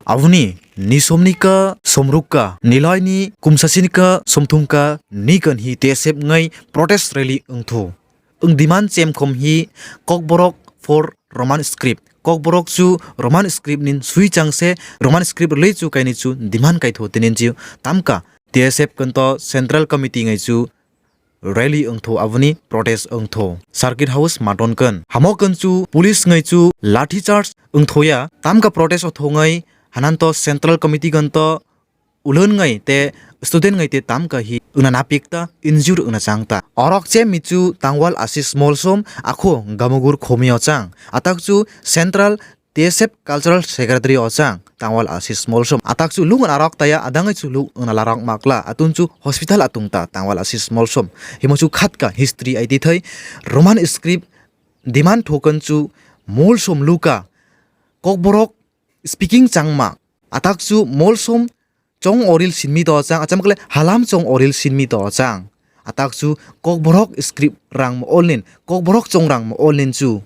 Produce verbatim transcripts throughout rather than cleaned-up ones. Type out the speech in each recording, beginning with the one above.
Aboni ni somni ka somruk ka, nilai ni kumsasini ka somthum ka ni kan hi T S F ngai protest rally wngthu. Wng demand chemkhom hi Kokborok for Roman script. Kokborok chu Roman script nin sui chang se Roman script le chu kaini chu demand kaitho tinin chu tamka T S F kanto Central Committee ngai chu rally wngtho aboni protest wngtho. Circuit House maton kan. Hamo kan chu police ngai chu lathi charge wngthoya tamka protest othongai hananto Central Committee ganto ulon ngai te student ngai te tamka hi wngna napik ta injure wngna chang ta. Orok che michu Tangwal Asis Molsom akho Gamugur Khomi ochang. Atak chu Central T S F Cultural Secretary ochang Tangwal Asis Molsom. Atak chu lung arok taya adangai chu lung wngna larok makla atun chu hospital atung ta Tangwal Asis Molsom. Himo chu khatka history aiti thai Roman script demand thokan chu Molsom luka Kokborok speaking changma. Atak chu Molsom chong oril sinmi to chang, acham kle halam chong oril sinmi to chang. Atak chu Kokborok script rang mo olnin, Kokborok chong rang mo olnin chu.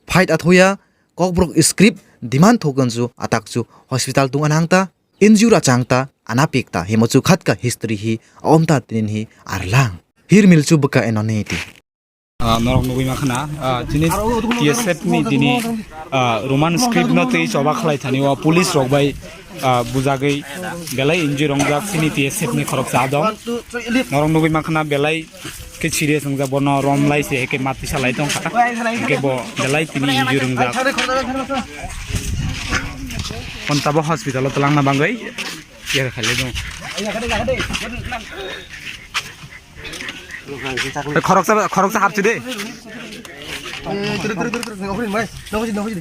Fight athoya Kokborok script demand thokan chu atak chu hospital tung anang ta, injure achang ta, anapik ta, himo chu khatka history hi aom ta tinin hi arlang. Hirmil chu bwkha enoniti. Ah, norok nugui makhna, ah, chini T S F ni tini, ah, Roman script no tei choba khlai thani o police rok bai, ah, bujagwi belai injure wngjak chini T S F ni khoroksa adong. Norok nugui makhna belai khe serious wngjak bono rom lai se ke mati salai tong kha. Ke bo belai tini injure wngjak. Kon tabo hospital o twlangna bagwi yer khailai dong. Khoroksa, khoroksa hapsi de.